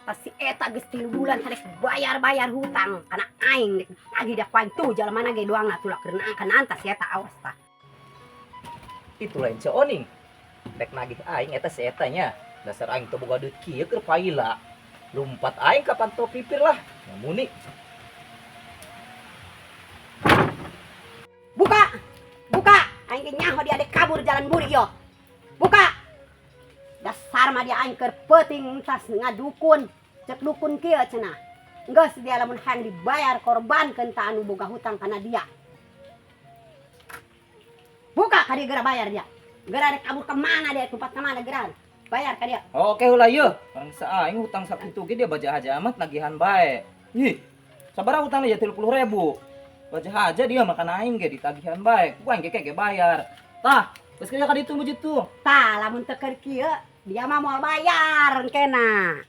Tas si eta geus 3 bulan teh bayar-bayar hutang kana aing, dek nagih dia ku aing tuh jalmana ge doangna tuh lah keur kana tas si eta, awas tah. Itu lain si Oning. Rek nagih aing eta si eta nya. Dasar aing teu boga duit kieu keur paila. Lumpat aing ka panto pipir lah. Nyamuni. Buka! Buka! Aing ge nyaho dia dek kabur jalan buri yo. Buka! Dasar mah dia, aing keur peuting tas ngadukun. Cek dukun kieu cenah. Geus dia lamun hayang dibayar, korbankeun ta anu boga hutang kana dia. Buka ka dia, geura bayar dia. Geura, rek kabur kemana dia, tempat kemana, geura. Bayar ka dia. Oke heula yeuh. Barang sa aing hutang sakitu ge dia baja aja amat nagihan bae. Ih, sabaraha hutangna ya, 30.000. Baja aja dia makan aing ge ditagihan bae. Ku aing ge ge bayar. Tah, geus ka ditu masjid tuh. Tah, lamun teu keur kieu dia mah moal bayar kena.